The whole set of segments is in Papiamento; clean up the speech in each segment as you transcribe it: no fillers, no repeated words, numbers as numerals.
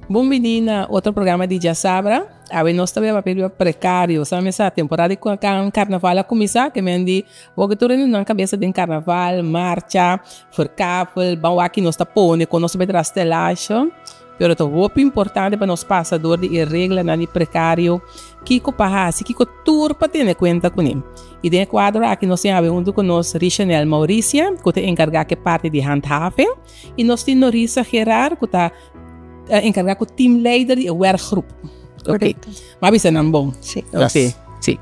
Bon bini na otro programa di Djasabra. Awe nos ta beba papia precario. Sa mesa temporada di carnaval a cuminsa ke men di bo ke tur hende nan cabeza den carnaval, marcha, verkavel, ban wak nos ta pone con nos ta bay traha stelahe. Pero ta hopi importante pa nos pasa door di e reglanan di precario, kiko pa haci, kiko tur pa tene cuenta cune. Y den e cuadro aki nos tin awe hunto cu nos Richanel Mauricia cu ta encarga cu e parti di handhaving y nos tin Norisa Gerard cu ta encarga cu teamleider di e werkgroep. Correcto. M'a bisa nan bon? Si. Ok, si.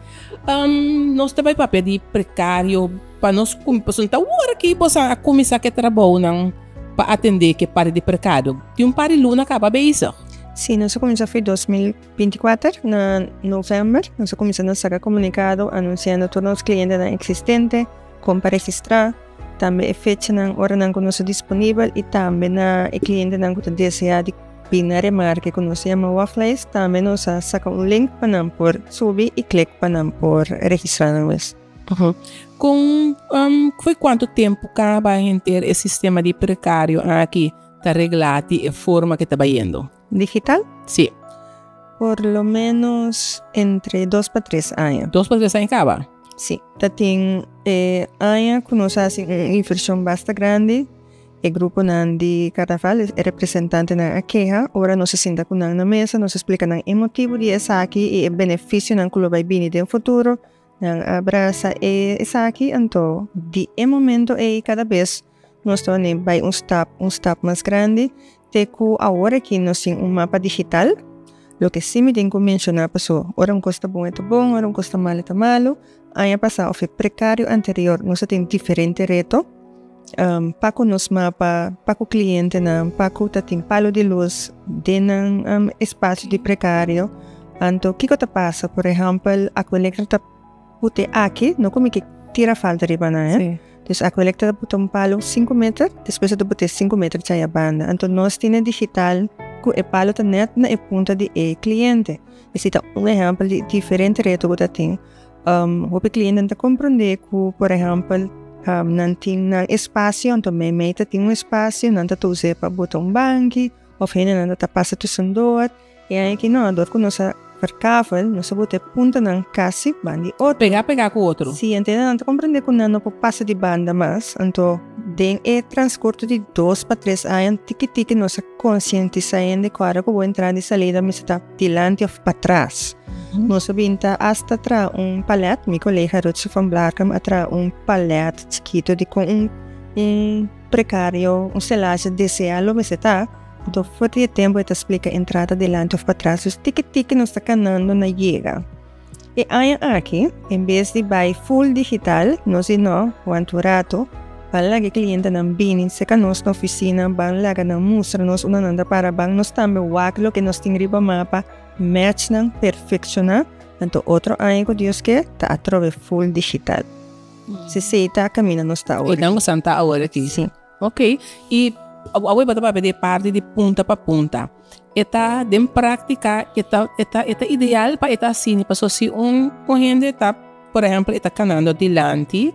Nos ta bay papia di precario pa nos pasobra ta wor aki boso a cuminsa cu e trabounan pa atende cu e parti di precario. Tin un par di luna caba bezig. Si, nos a cuminsa for 2024 na november. Nos a cuminsa na saca comunicado anunciando tur nos clientenan existente con pa registra. Tambe e fechanan, oranan ku nos ta disponibel i tambe na e klientenan ku ta deseá di bin na remarke ku nos ta yama wachtlijst, tambe nos a saka un link pa nan por subi i klik pa nan por registrá nan mes. Kon, fo'i kuantu tempu kaba henter e sistema di prekario aki ta reglá di e forma ke ta bayendo? Digital? Sí. Por lo ménos entre dos pa tres aña. Dos pa tres aña kaba? Sí, ta tin e aña ku nos a hasi un invershon basta grandi. E gruponan di karnaval, e representantenan a keha. Ora nos a sinta ku nan na mesa, nos a splika nan e motibu di esaki i e benefisionan ku lo bai bini den futuro. Nan a brasa e esaki, anto di e momento ei kada bes nos ta wende bai un stap, un stap mas grandi te ku awor aki nos tin un mapa digital. Loke sí mi tin ku menshoná paso ora un kos ta bon e ta bon, ora un kos ta malu e ta malu. Aña pasá òf e prekario anterior nos a tin diferente reto pa ku nos mapa, pa ku klientenan, pa ku ta tin palu di lus den nan espasio di prekario. Anto kiko ta pasa? Por ehèmpel Aqualectra ta put'e aki, no ku mi ke tira falta riba nan e. Dus Aqualectra ta buta un palu sinku meter, despues e ta but'e sinku meter djaya banda. Anto nos tin e digital ku e palu ta nèt na e punta di e kliente. Esei ta un ehèmpel di diferente reto ku ta tin. Hopi klientenan ta komprondé ku por ehèmpel nan tin nan espasio, anto meimei ta tin un espasio, nan ta ta us'é pa buta un banki òf hendenan ta pasa tusendor. E aña aki no, dor ku nos a verkavel, nos a bota e puntanan kasi banda di otro. Pegá pegá ku otro. Sí, anto nan ta komprendé ku nan no por pasa di banda mas. Anto den e transkurto di dos pa tres aña, tiki tiki nos a konsientisá hende ku ora ku bo entrada i salida mester ta dilanti òf patras. Nos a bin ta asta traha un palèt, mi kolega Rutse van Blakum a traha un palèt chikitu di kon un un prekario, un stelahe deseá lo mester ta. Anto for di e tempu e ta splika entrada dilanti of patras, dus tiki tiki nos ta kanando na yega. E aña aki, en bes di bai full digital, nos di no, wanta un rato, ban laga e klientenan bini serka nos na ofisina, ban laga nan mustra nos unda nan ta para, ban nos tambe wak loke nos tin riba mapa, match nan, perfekshoná, anto otro aña ku Dios ke, ta atrobe full digital. Sesei ta kaminda nos ta awor. E nan ku ta awor aki. Sí. Ok, y awe bo ta papia di e parti di punta pa punta. E ta den práctica e ta e ta e ta ideal pa e ta asina pasobra si un un hende ta por ehempel e ta kanando dilanti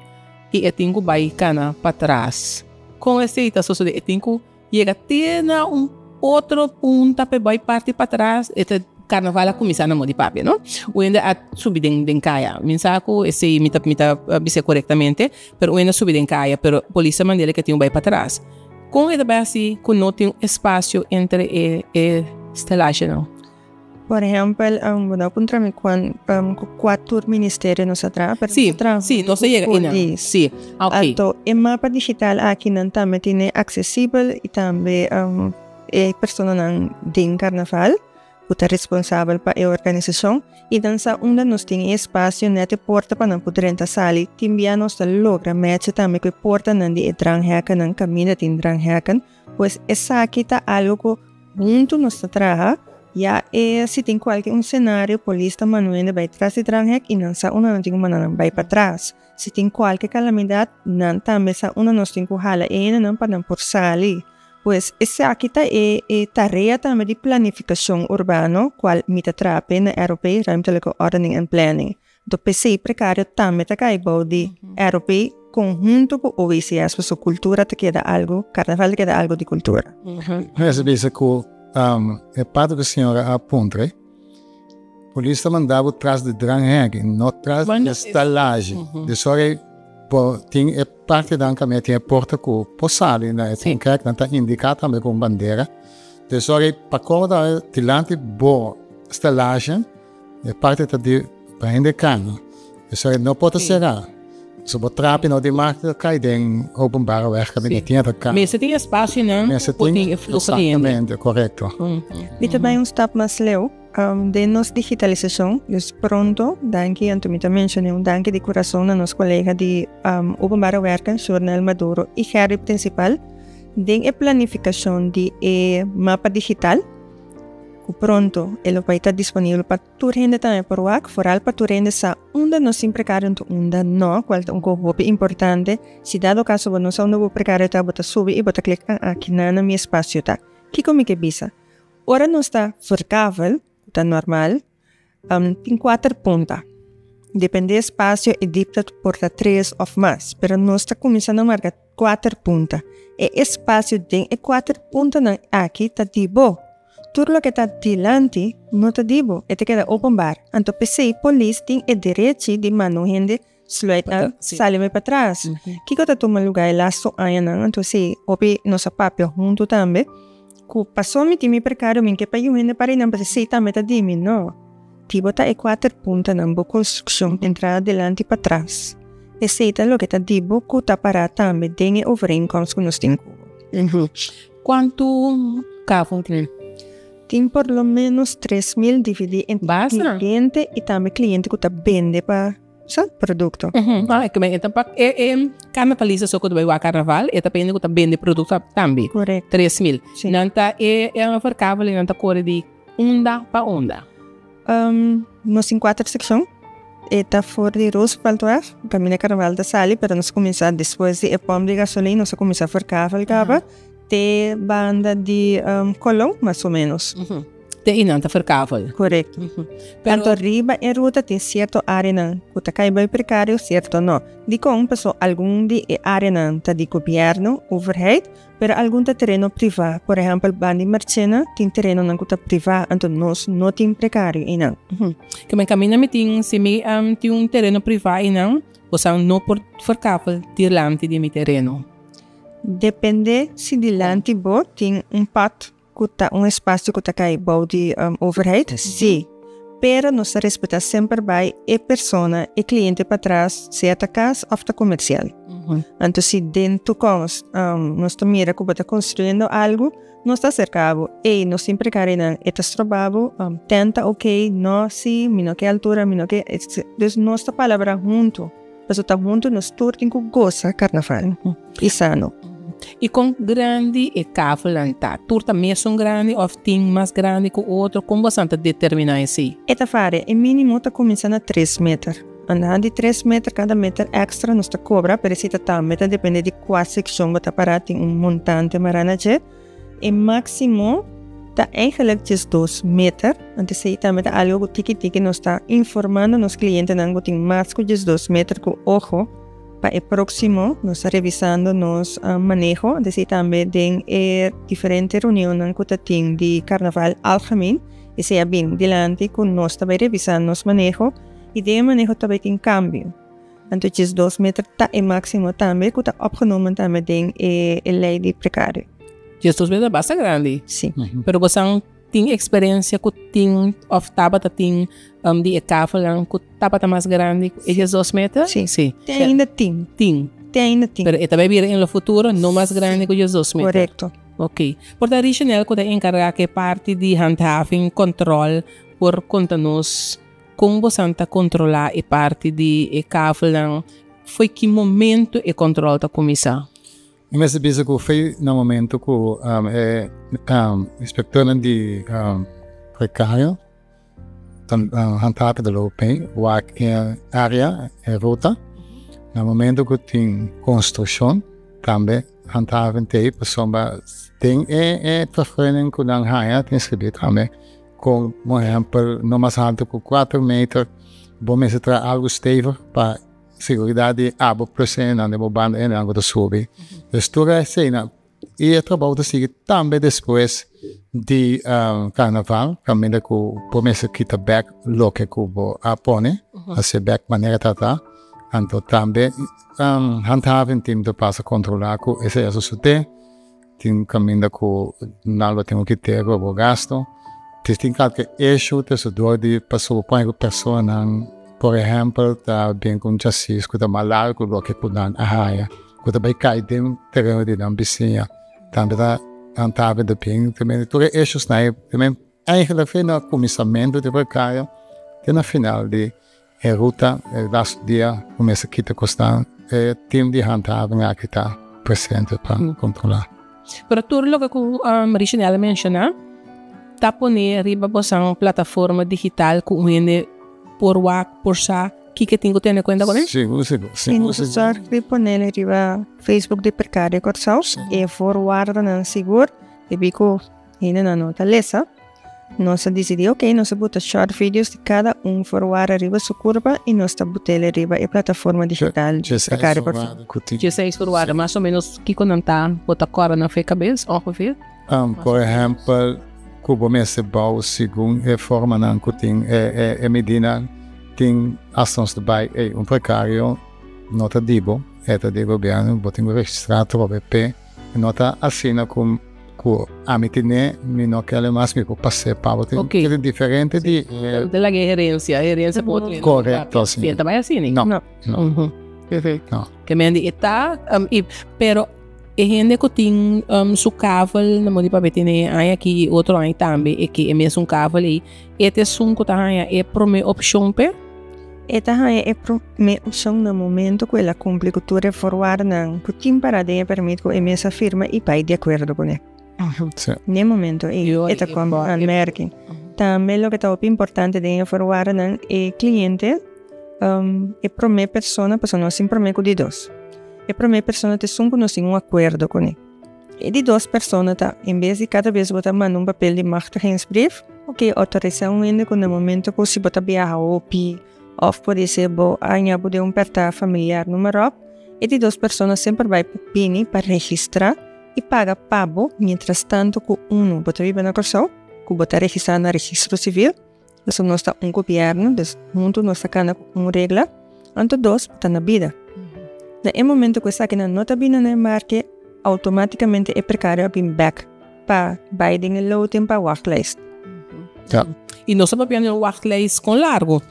y e tin ku bai kana patras kon esei ta sosode? E tin ku yega te na un otro punta pa e bai parti patras e ta Carnaval a cuminsa na modi papia no. Un hende a subi den den caya. Mi sa cu esey mi ta mi ta bis'e corectamente, pero un hende a subi den caya, pero polis a mand'e ke tin un bay patras. Con e ta bay haci cu no tin espacio entre e e stelagenan? Por ehempel, bo no a puntra mi cuan cu cua tur ministerio nos a traha, pero nos a traha Si, nos a yega einan. Si, ok. Anto e mapa digital aki nan tambe tene accesibel y tambe e personanan den carnaval ku ta responsabel pa e organisashon i nan sa unda nos tin e espasio nèt e porta pa nan por drenta sali. Tin bia nos ta logra mècha tambe ku e portanan di e dranghèkennan kaminda tin dranghèken. Pues esaki ta algu ku huntu nos ta traha ya e si tin kualke un senario polis ta manuende bai tras di dranghèk i nan sa unda nan tin ku manda nan bai patras. Si tin kualke kalamidat nan tambe sa unda nos tin ku hala e hendenan pa nan por sali. Pues esaki ta e e tarea tambe di planifikashon urbano kual mi ta traha p'e na ROP, Ruimtelijke Ordening en Planning. Anto p'esei prekario tambe ta kai bou di ROP konhunto ku OWCS pasobra kultura ta keda algu, karnaval ta keda algu di kultura. Mester bisa ku. E parti ku señora a puntra, polis ta manda bo tras di dranghek i no tras di stalashi. Dus ora bo tin e partinan kaminda tin e porta ku por sali na e dranghek, nan ta indiká tambe ku un bandera. Dus ora pa komo tambe dilanti bo stalashi e parti ta di pa hende kana. Dus ora no por ta será. So bo trapi no tin mag ta kai den openbare weg kaminda tin ta kana. Mester tin espasionan ku por tin e fluho di hende. Exactamente, korekto. Mi ta bai un stap mas leu den nos digitalisashon. Dus pronto, danki, anto mi ta menshoné un danki di kurason na nos kolega di Openbare Werken, Shornel Maduro i Gerry Principal, den e planifikashon di e mapa digital ku pronto e lo bai ta disponibel pa Tur hende tambe por wak, foral pa tur hende sa unda nos tin precario anto unda no, cual ta un cos hopi importante. Si dado caso bo no sa unda bo precario ta, bo ta subi y bo ta click ah aki na na mi espacio ta. Kico mi ke bisa? Ora nos ta verkavel, cu ta normal, tin cuater punta. Depende espacio e diepte por ta tres of mas, pero nos ta cuminsa na marca cuater punta. E espacio den e cuater puntanan aki ta di bo. Tur loke ta dilanti no ta di bo, e ta keda openbaar. Anto p'esei polis tin e derechi di manda un hende sluit nan sali bai patras. Kiko ta tuma luga e lastu añanan? Anto esei hopi nos a papia huntu tambe ku paso mi tin mi prekario mi ke pa yu hende para einan pasobra esei tambe ta di mi. No, di bo ta e kuater puntanan, bo konstrukshon, entrada dilanti patras. Esei ta loke ta di bo ku ta para tambe den e overeenkomst ku nos tin ku bo. Kuantu kavel tin? Tin por lo menos 3000 dividí entre Basta. kliente i tambe kliente ku ta bende pa sa produkto. Ah, e e ta pa e e karnavalista so ku ta bai wak karnaval, e ta pa hende ku ta bende produkto tambe. Korekto. 3000. Sí. Nan ta e e verkavel nan ta kore di unda pa unda? Nos tin kuater sekshon. E ta for di Rooseveltweg, kaminda karnaval ta sali, pero nos a kuminsá despues di e pòmp di gasolin, nos a kuminsá verkavel kaba te banda di Colon, mas o ménos. Te einan ta verkavel. Korekto. Tanto riba e ruta tin sierto áreanan ku ta kai bai prekario, sierto no. Dikon? Pasobra algun di e áreanan ta di gobièrnu, overheid, Pero algun ta tereno privá. Por ehèmpel, banda di Marchena tin terenonan ku ta privá, anto nos no tin prekario einan. Ke men kaminda mi tin, si mi tin un tereno privá einan, bosan no por verkapel dilanti di mi tereno. Dependé si dilanti bo tin un pad ku ta un espasio ku ta kai bou di overheid, sí. Pero nos ta respetá semper bai e persona, e kliente patras, sea ta kas òf ta komersial. Anto si den toekomst nos ta mira ku bo ta konstruyendo algu, nos ta aserká bo, ey, nos tin prekarionan, e ta stroba bo, tènt ta oké, no, sí, mi no ke altura, mi no ke, dus nos ta palabrá huntu. Pasobra ta huntu nos tur tin ku gosa karnaval i sano. I kon grandi e kafelnan ta? Tur ta mesun grandi òf tin mas grandi ku otro? Kon boso ta determiná esei? E ta varia. E mínimo ta kuminsá na tres meter. Andan di tres meter, kada meter èkstra nos ta kobra, pero esei ta tambe ta dependé di kua sekshon bo ta pará, tin un montante mará na dje. E máksimo ta eigenlijk 12 meter. Anto esei tambe ta algo ku tiki tiki nos ta informando nos klientenan ku tin mas ku 12 meter ku ojo pa e próksimo nos ta revisando nos maneho. Anto esei tambe den e diferente reunionnan ku ta tin di Karnaval algemeen esei a bin dilanti ku nos ta bai revisá nos maneho i den e maneho ta bai tin kambio. Anto 12 meter ta e máksimo tambe ku ta opgenomen tambe den e lei di prekario. 12 meter basta grandi. Sí. Pero bosan tin eksperensia ku tin òf tabata tin di e kafelnan ku tabata mas grandi ku e 12 meter? Sí. Sí. Te ainda tin. Tin. Te ainda tin. Pero e ta bai bira en lo futuro no mas grandi ku 12 meter. Korekto. Ok. Por ta Richenel ku ta enkargá ku e parti di handhaving, kòntròl, por konta nos Kon bosan ta kontrolá e parti di e kavelnan? Fo'i ki momento e kontrol ta kuminsá? Mi mester bisa ku fo'i na momento ku e inspektornan di prekario ta handhaven de loop wak e área, e ruta, na momento ku tin konstrukshon tambe handhaven t'ei pasobra den e vergunning ku nan haña tin skibí tambe. Kon, por ehempel, no mas haltu ku kuater meter, bo mester traha algu stevig pa seguridat di abo plus hendenan den bo banda hendenan ku ta subi. Dus tur eseinan i e trabou ta sigui tambe despues. di karnaval kaminda ku bo mester kita bek loke ku bo a pone, hasié bek manera ta ta. Anto tambe handhaving team ta pasa kontrolá ku esei a sosodé. Tin kaminda ku nan lo tin ku kite ku bo gasto. Si tin kalke issue ta su dor di pasobra bo pone ku personanan por ehèmpel ta bin ku un chasis ku ta mas largu ku loke ku nan a haña ku ta bai kai den tereno di nan bisiña. Tambe ta handhaving ta bin tur e issues nan ei ta eigenlijk fe na kuminsamentu di prekario te na final di e ruta e laatste dia ku mester kita kosnan e team di handhaving aki ta presente pa kontrolá. Pero tur loke ku Richenel a menshoná ta pone riba bosan plataforma digital ku un hende por wak, por sa kiko e tin ku tene kuenta kuné? Sigur, sigur, I nos a sòrg di ponel riba Facebook di Precario Kòrsou e voorwaardennan sigur debí ku Hendenan no ta lesa. Nos a disidí, ok, nos a buta short videos di kada un voorwaarde riba su kurpa i nos ta but'el riba e plataforma digital di Precario Kòrsou. Dieseis voorwaarde, mas o menos kiko nan ta? Bo ta kòrda nan for e kabes ongeveer? Por ehèmpel, ku bo mester bou segun e formanan ku tin e midinan, tin asta nos ta bai, ey, un prekario no ta di bo, e ta di gobièrnu, bo tin ku registrá trobe p'e. No ta asina ku ku ami tine mi no kere mas mi por pas'é pa bo. Ok. Tin diferente di e. Ta laga e herencia, e herencia por otro hende. Korekto, si. Si, ta bai asina? No. No. No. No. Ke men di e ta, i pero e hende ku tin su kavel na modi papia tene aña aki i otro aña tambe e ke e mesun kavel ei, e ta esun ku ta haña e prome opshon p'e? E ta haña e promé opshon na momento ku el a kumpli ku tur e voorwaardenan ku tin pará den e pèrmit ku e mes a firma i bai di akuerdo kuné. Na e momento ei e ta kòm aanmerking. Tambe loke ta hopi importante den e voorwaardenan, e kliente, e promé persona, pasobra nos tin promé ku di dos, e promé persona ta esun ku nos tin un akuerdo kuné. E di dos persona ta, en bes di kada bes bo ta manda un papel di machtigingsbrief, ok, outorisá un hende ku na momento ku si bo ta biaha hopi òf podisé bo a haña bo den un pèrtá familiar numa ròp, e di dos persona semper bai bini pa registrá i paga pa bo mientras tanto ku unu bo ta biba na Kòrsou, ku bo ta registrá na registro sivil, pasobra nos ta un gobièrnu, dus huntu nos ta kana ku un regla, anto dos bo ta na bida. Na e momento ku esakinan no ta bini na e marke, automaticamente e precario a bin bek pa bay den e loting pa wachtlijst. Ja. Y nos ta papia di un wachtlijst con largo?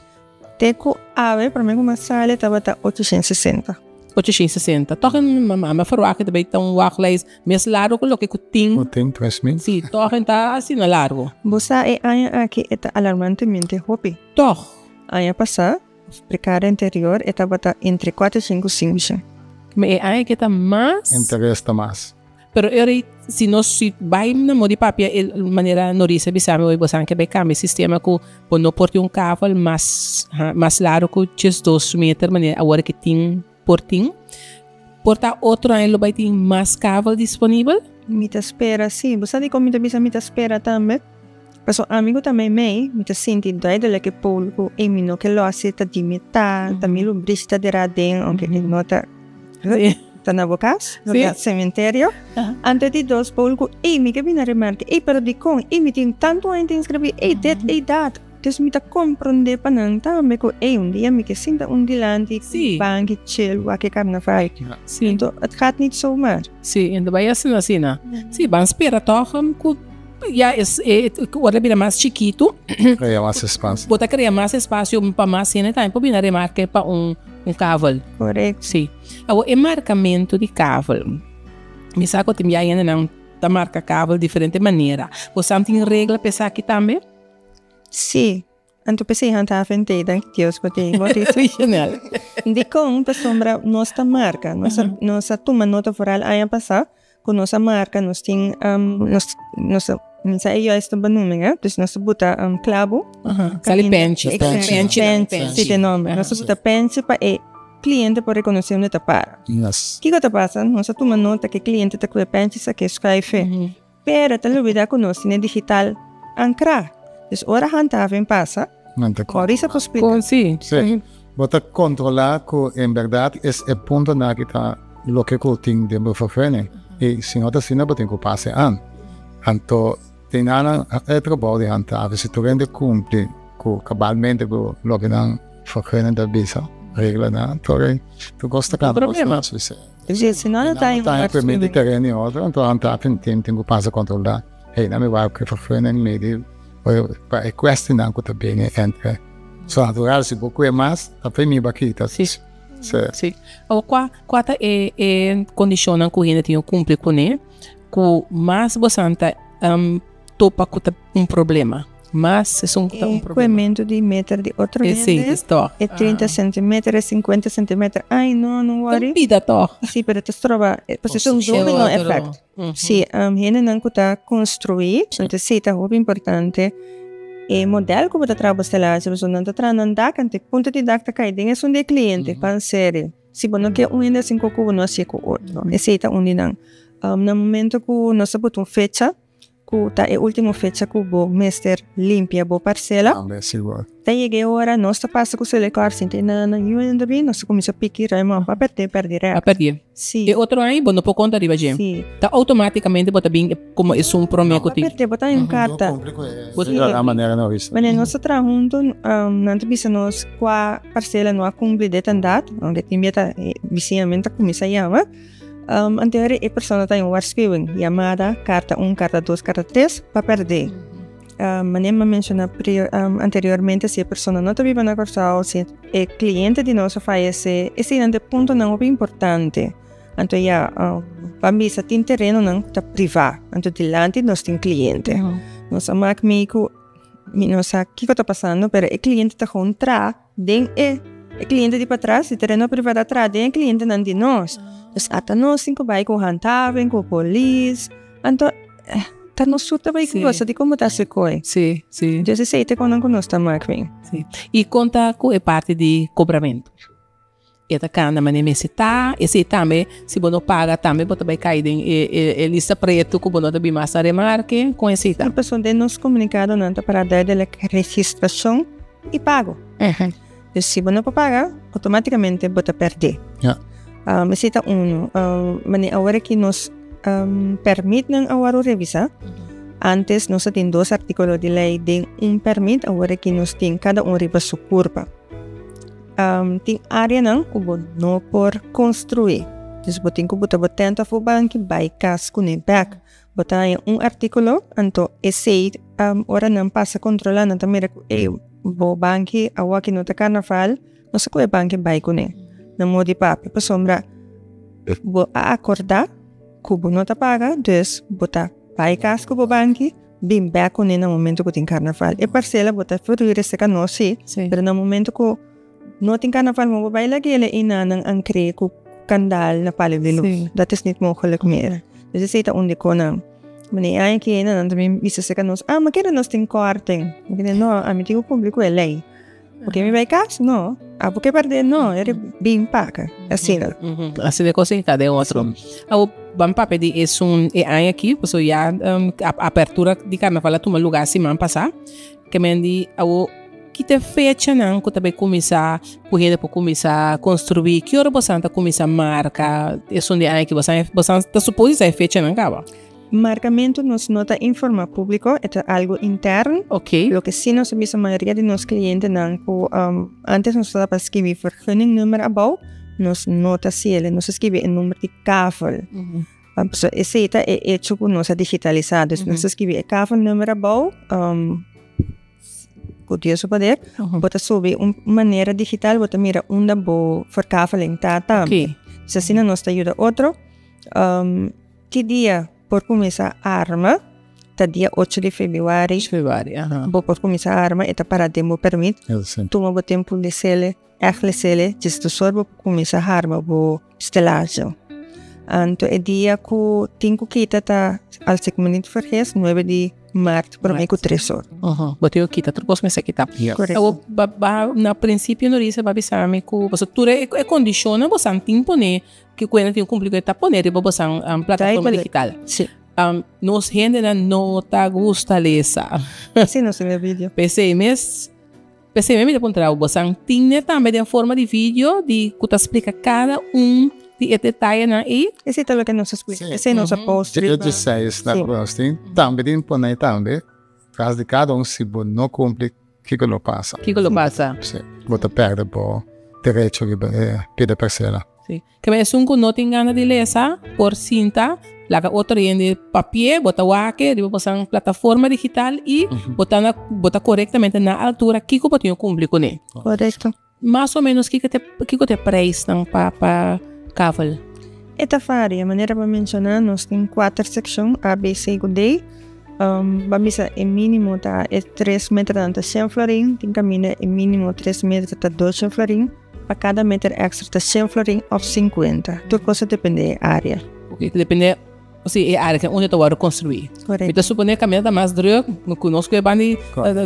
Te cu awe, prome cu mi a sali tabata 860. 860. Toch mi a verwacht cu ta bay ta un wachtlijst mes largo cu loke cu tin. Cu tin 3000. Si, toch e ta asina largo. Bo sa e aña aki e ta alarmantemente hopi. Toch. Aña pasa Precario anterior e tabata entre 4 i 5 5. Ma e aña ke ta mas. Interes ta mas. Pero e ora si nos si bai na modi papia e manera Norisa bisa mi hoy bosan ke bai cambia e sistema ku bo no por tin un kavel mas mas largo ku 12 meter manera awor ke tin por tin. Por ta otro aña lo bai tin mas kavel disponibel? Mi ta spera si. Bo sa dikon mi ta bisa mi ta spera tambe? Pasobra ami ku ta meimei, mi ta sinti duidelijk e poul ku ey mi no ke losi ta di mi ta, ta mi lumbrishi ta dera aden, aunke e no ta ta na bo kas, no ta sementerio. Anto e di dos poul ku ey mi ke bini a remarke, ey pero dikon, ey mi tin tantu aña ta inscribi, ey dit, ey dat. Dus mi ta komprondé pa nan tambe ku ey un dia mi ke sinta un dilanti banki chill wak e karnaval. Anto het gaat niet zomaar. Sí, en ta bai asina asina. Sí, ban spera tòg ku ya es e ora ta bira mas chikitu. Krea mas espasio. Bo ta krea mas espasio pa mas hende tambe por bini a remarke pa un kavel. Korekto. Sí. Awor e markamentu di kavel, mi sa ku tin bia hendenan ta marka kavel diferente manera. Bo sa tin regla pa esaki tambe? Sí. Anto p'esei han ta afent'é, danki Dios pa te Original. Dikon? Pasobra nos ta marka, nos a nos a tuma nota foral aña pasá ku nos a marka, nos tin nos nos a mi sa e juiste benoeming hè, dus nos a buta klabu. Sali penchi. Penchi, si ta e nomber. Nos a buta penchi pa e kliente por rekonosé unda ta para. Kiko ta pasa? Nos a tuma nota ku e kliente ta kue penchi sa ke skuife. Pero ta lubida ku nos tin e digital ankrá. Dus ora handhaving pasa, Nan ta Maurice por splika. Kon si. Sí. Bo ta kontrolá ku en bèrdat es e puntonan aki ta loke ku tin den bo vergunning. I si no ta asina bo tin ku pasa e an. Anto. Tin nan e trabou di handhaven si tur hende cumpli cu cabalmente cu loke nan vergunning ta bisa, reglanan, tur tur cos ta cana problema. Si, si no ta un permit di tereno y otro, anto handhaven team tin cu pasa controla, hey nan mi wak cu e vergunning midi pa e cuestionan cu ta bini entre. So natural si bo cue mas ta fe mi bakita. Si. Si. Awor cua cua ta e e condicionnan cu hende tin cu cumpli cune? Ku mas bosan ta topa ku ta un problema, mas esun ku ta un problema. E kuementu di meter di otro hende, e 30 centimeter, e 50 centimeter, ai no, no worry. Ta bida tòg. Si, pero ta stroba, pasobra ta un domino effect. Si, hendenan ku ta konstruí, entonces si ta hopi importante e model ku bo ta traha bo stelashi, pasobra nan ta traha nan dak, anto e punta di dak ta kai den esun di e kliente, pan serio. Si bo no ke un hende asin ku bo no hasié ku otro. Esei ta un di nan. Na momento ku nos a buta un fecha ku ta e ultimo fecha ku bo mester limpia bo parsela, ta yega e ora nos ta pasa ku selekòr sinti nan nan yu hende bin nos ta kuminsá piki ruim òf a pèrdè pèrdè rèk. A pèrdè. Si. E otro aña bo no por konta riba dje. Si. Ta outomátikamente bo ta bin komo esun promé ku tin. A pèrdè bo ta un karta. Manera nos ta traha huntu nan ta bisa nos kua parsela no a kumpli de tandat, aunke tin bia ta bisiñamen ta kuminsá yama. Anterior e persona ta un waarschuwing, yamada, karta un, karta dos, karta tres, pa pèrdè. Manera mi a menshoná anteriormente, si e persona no ta biba na Kòrsou, si e kliente di nos a fayesé, eseinan ta e puntonan hopi importante. Anto ya, pa bisa tin terenonan ku ta privá, anto dilanti nos tin kliente. Nos a mak mi ku mi no sa kiko ta pasando, pero e kliente ta gewoon tra den e e kliente di patras di tereno privá ta tra den e klientenan di nos. Dus ata nos tin ku bai ku handhaving, ku polis, anto ta nos sur ta bai ku gosa di komo ta hasi koi. Sí, sí. Dus esei ta e konan ku nos ta mak bin. Sí. I konta ku e parti di kobramentu? E ta kanda manera mester ta, esei tambe si bo no paga tambe bo ta bai kai den e lista pretu ku bo no ta bin mas na remarke, kon esei ta? Pasobra den nos komunikadonan ta para duidelijk registrashon i pago. Dus si bo no por paga, outomatikamente bo ta pèrdè. Esei ta unu. Manera awor aki nos pèrmitnan a wòrdu revisá. Antes nos a tin dos artíkulo di lei den un pèrmit, awor aki nos tin kada un riba su kurpa. Tin áreanan ku bo no por konstruí. Dus bo tin ku buta bo tènt òf bo banki bai kas kuné bèk. Bo ta haña un artíkulo, anto esei ora nan pasa kontrolá nan ta mira ku ey bo banki awor no ta karnaval, nos ta kohe banki bai kuné. Nan mor di papia pasobra bo a akordá ku bo no ta paga, dus bo ta bai kas ku bo banki. Bin bek kuné na momento ku tin karnaval. E parsela bo ta verhuur esei nos sí, pero na momento ku no tin karnaval bo por bai lag'el e nan ankr'é ku kandal na palu di lus. Dat is niet mogelijk meer. Dus esei ta un di konan. Mane e aña aki nan ta bin bisa aserka nos, ah ma kere nos tin kòrting. Mi kende no, ami tin ku kumpli ku e lei. Bo ke mi bai kas? No. Abo ke pèrdè? No. E bin paka. Asina. Asina e kos ei ta den otro. Abo ban papia di esun e aña aki, pasobra ya apertura di karnaval a tuma lugá siman pasá. Ke men di abo ki ta e fechanan ku ta bai kuminsá ku hende por kuminsá konstruí? Ki ora bosan ta kuminsá marka esun di aña aki? Bosan bosan ta supos di sa e fechanan kaba? Marcamento nos no ta informa publico, e ta algo intern. Loke si nos a bisa mayoria di nos clientenan cu antes nos tabata skibi vergunningnummer abou, nos no ta haciele, nos a skibi e number di kavel. Pasobra esey ta e hecho cu nos a digitalisa, dus nos a skibi e kavelnummer abou, cu Dios su poder, bo ta subi un manera digital, bo ta mira unda bo verkaveling ta tambe. Dus asina nos ta yuda otro. Ki dia por kuminsá arma? Ta dia ocho di febrüari. Febrüari, aha. Bo por kuminsá arma, e ta para den bo permit. Tuma bo tempu lesele, ègt lesele, djis tu sor bo por kuminsá harma bo stelazje. Anto e dia ku tin ku kita ta, als ik me niet vergis, nuebe di Mart promé ku tres or. Bo tin ku kita, tur kos mester kita. Korekto. Awor, ba, ba, na prinsipio Norisa ba bisa mi ku pasobra tur e kondishonnan bo san tin pone Ki kuenta tin kumpli ku e ta pone riba bosan plataforma digital. Sí. Nos hendenan no ta gusta lesa. Sí, nos tin e video. P'esei mes, p'esei mes mi ta puntra bo, bosan tin e tambe den forma di video di ku ta splika kada un di e detayenan ei. Esei ta loke nos a splika, esei nos a post riba. Dje seis na ku nos tin, tambe tin pone tambe tras di kada un si bo no kumpli kiko lo pasa. Kiko lo pasa. Si, bo ta pèrdè bo derecho riba e pida persela. Si. Keme esun ku no tin gana di lesa por sinta laga otro hende papi'é, bo ta wak riba bosan plataforma digital i bo ta na bo ta korektamente na altura kiko bo tin ku kumpli kuné. Korekto. Mas o ménos kiko ta kiko ta e preisnan pa pa kavel? E ta varia, manera bo a menshoná nos tin kuater sekshon, A, B, C ku D. Bo a bisa e mínimo ta e tres meternan ta shen florin, tin kaminda e mínimo tres meter ta doshen florin. Pa kada meter extra ta shen florin of sinkuenta. Tur kos ta depende e area. Ok, ta depende si e area ken unda ta wòrdu konstruí. Korekto. Mi ta suponé kaminda ta mas drùk, ku nos ku e banda di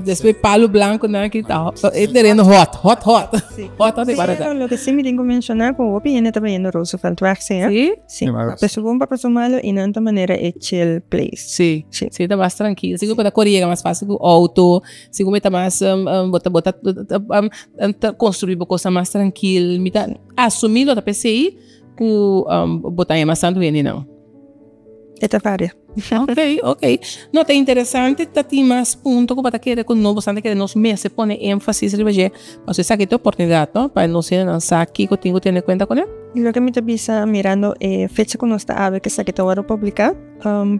despues palu blanku nan aki ta e tereno hòt, hòt hòt. Hòt hòt e barata. Pero loke si mi tin ku menshoná ku hopi hende ta bayendo Rooseveltweg sí. Sí? Sí. Papia su bon, papia su malu i nan ta manera e chill place. Sí, sí ta mas trankil. Sigur ku ta kore yega mas fásil ku outo. Sigur mi ta mas bo ta bo ta ta construi bo cosa mas trankil. Mi ta asumi lo ta p'esei ku bo ta haña mas tantu hendenan. E ta varia. Ok, ok. No, ta interesante ta tin mas punto ku bo ta kere ku no bo ta kere nos mester pone énfasis riba dje. Pasobra esaki ta e oportunidat no pa nos hendenan sa kiko tin ku tene kuenta kuné. Loke mi ta bisa mirando e fecha ku nos ta awe ku esaki ta wòrdu publiká.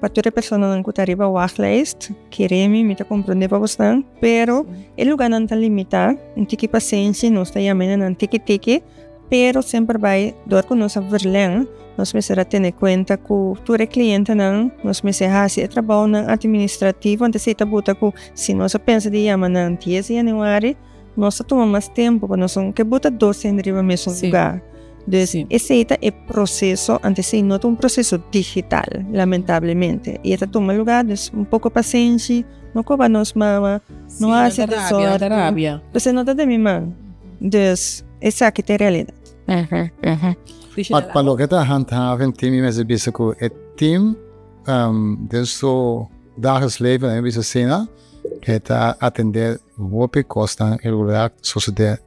Pa tur e personanan ku ta riba wachtlijst, kere mi, mi ta komprondé pa bosnan, pero e lugánan ta limitá, un tiki pasenshi, nos ta yama nan tiki tiki, pero semper bai dor ku nos a verlèng, nos mester a tene kuenta ku tur e klientenan, nos mester hasi e trabounan atministrativo, antes ei ta buta ku si nos a pensa di yama nan dies di yanüari, nos ta tuma mas tempu, pa nos no ke buta dos hende riba mesun lugá. Dus esei ta e proseso, anto esei no ta un proseso digital, lamentablemente. I e ta tuma lugá, dus un poko pasenshi, no koba nos mama, no hasi desòrdu. Esei no ta den mi man. Dus esaki ta e realidat. Pa loke ta handhaven tin mi mester bisa ku e tim den su dagelijks leven, mi bisa asina, e ta atendé hopi kosnan irregular ku ta sosodé.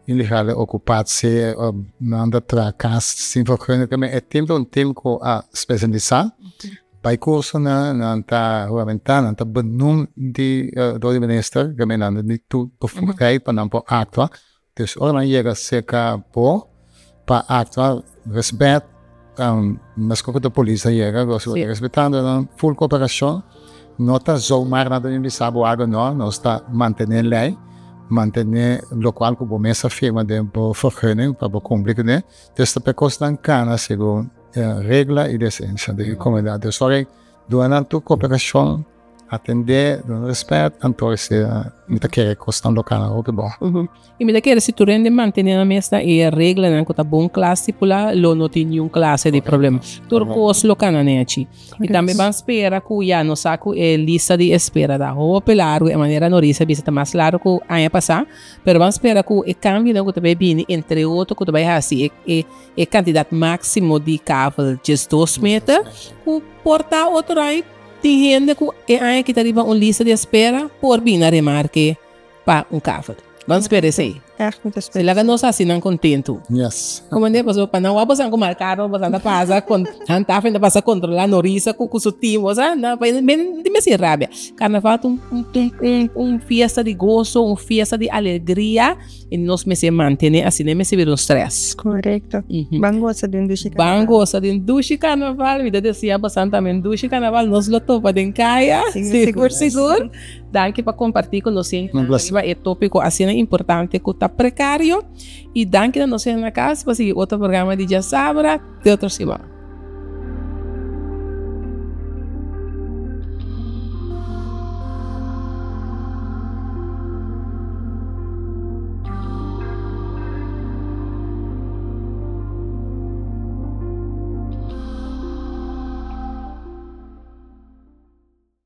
Ilegale okupatie, nan ta traha kas sin vergunning. E tim ta un tim ku a spesialisá bai kursonan, nan ta huramentá, nan ta benoem di dor di minister, nan ta di tur bevoegdheid pa nan por aktua. Dus ora nan yega serka bo pa aktua, respèt, meskos ku ta polis a yega, respetando nan ful koperashon. No ta zomaar nan ta bin bisa bo algo no, nos ta mantené lei, mantené lokual ku bo mes a firma den bo vergunning pa bo kumpli kuné. Dus ta pa e kosnan kana segun regla i desensia di komunidat. Dus ora duna nan tur koperashon, atendé, duna rèspèt, anto esei mi ta kere kosnan lo kana hopi bon. I mi ta kere si tur hende mantene nan mes na e reglanan ku ta bon kla stipulá, lo no tin niun klase di problema. Tur kos lo kana nechi. I tambe ban spera ku ya nos sa ku e lista di espera ta hopi largu, e manera Norisa a bisa ta mas largu ku aña pasá, pero ban spera ku e kambionan ku ta bai bini, entre otro ku ta bai hasi e e kantidat máksimo di kavel diesdos meter, ku por ta otro aña tin hende ku e aña aki ta riba un lista di espera por bini na remarke. Pa un kavel. Ban spera esei. Echt mi ta spera. Si laga nos hasi nan kontentu. Yes. Komende pasobra pa nan wak bosan ku mal karo bosan ta pasa kon handhaven ta pasa kontrola Norisa ku ku su team bosa na pa men di mester rabia. Karnaval ta un un un fiesta di goso un fiesta di alegria i nos mester mantene asina e mester bira un stress. Korekto. Ban gosa di un dushi karnaval. Ban gosa di un dushi karnaval mi ta desea bosan tambe un dushi karnaval nos lo topa den kaya sigur sigur. Danki pa kompartí ku nos hende riba e tópiko asina importante ku ta prekario. I danki na nos hende na kas pa sigui otro programa di Djasabra. Te otro siman.